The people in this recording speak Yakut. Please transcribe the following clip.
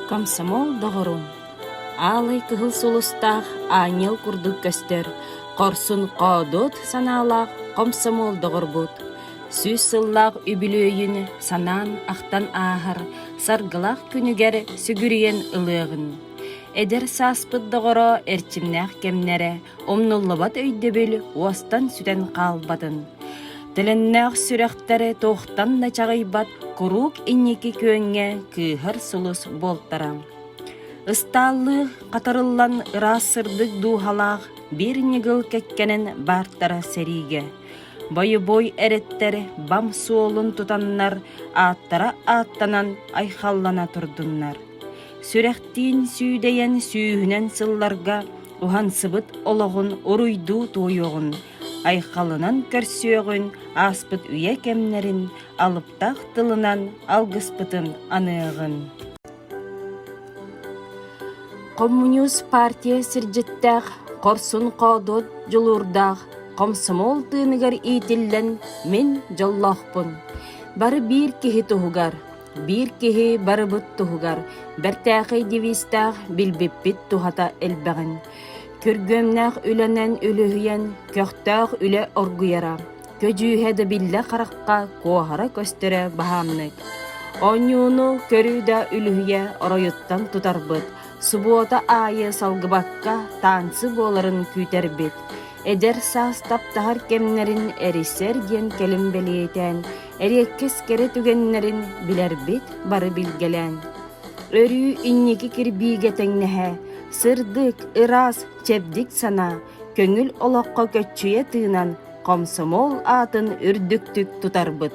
Комсомол доҕорум, аалай кыһыл сулустаах аанньал курдук көстөр, хорсун хоодуот санаалаах комсомол доҕорбут, 100 сыллаах үбүлүөйүн санаан ахтан ааһар саргылаах күнүгэр сүгүрүйэн ылыаҕын. Эдэр сааспыт доҕоро эрчимнээх кэмнэрэ умнуллубат өйдөбүл уостан сүтэн хаалбатын. Төлөннөөх сүрэхтэрэ туохтан да чаҕыйбат куруук инники күөҥҥэ кыыһар сулус буолтара. Ыстааллыы хатарыллан ыраас сырдык дууһалаах биир ньыгыл кэккэнэн баартара сэриигэ. Бойобуой эрэттэр бам суолун тутаннар ааттара ааттанан айхаллана турдуннар. Сүрэхтиин сүүдэйэн сүүһүнэн сылларга уһансыбыт олоҕун уруйдуу туойуоҕун, айхалынан көрсүөҕүн, ааспыт үйэ кэмнэрин алыптаах тылынан алгыспытын аныаҕын. Хомуньуус партия сирдьиттээх, хорсун-хоодуот дьулуурдаах, хомсомуол тыыныгар иитиллэн мин дьоллоохпун. Бары биир киһи туһугар, биир киһи барыбыт туһугар бэртээхэй девизтээх билбиппит туһата элбэҕин. Күргүөмнээх үлэнэн үлүһүйэн, көхтөөх үлэ оргуйара, көдьүүһэ да биллэ харахха куоһара көстөрө баһаамнык. Оонньууну көрүү да үлүһүйэ оройуттан тутарбыт, субуота аайы салгыбакка таансы буоларын күүтэрбит. Эдэр саас таптаһар кэмнэрин эрисэр диэн кэлин бэлиэтээн, эриэккэс кэрэ түгэннэрин билэрбит бары билгэлээн. Өрүү инники кирбиигэ тэҥнэһэ, сырдык, ыраас, чэбдик санаа, көҥүл олоххо көччүйэ тыынан, хомсомуол аатын үрдүктүк тутарбыт.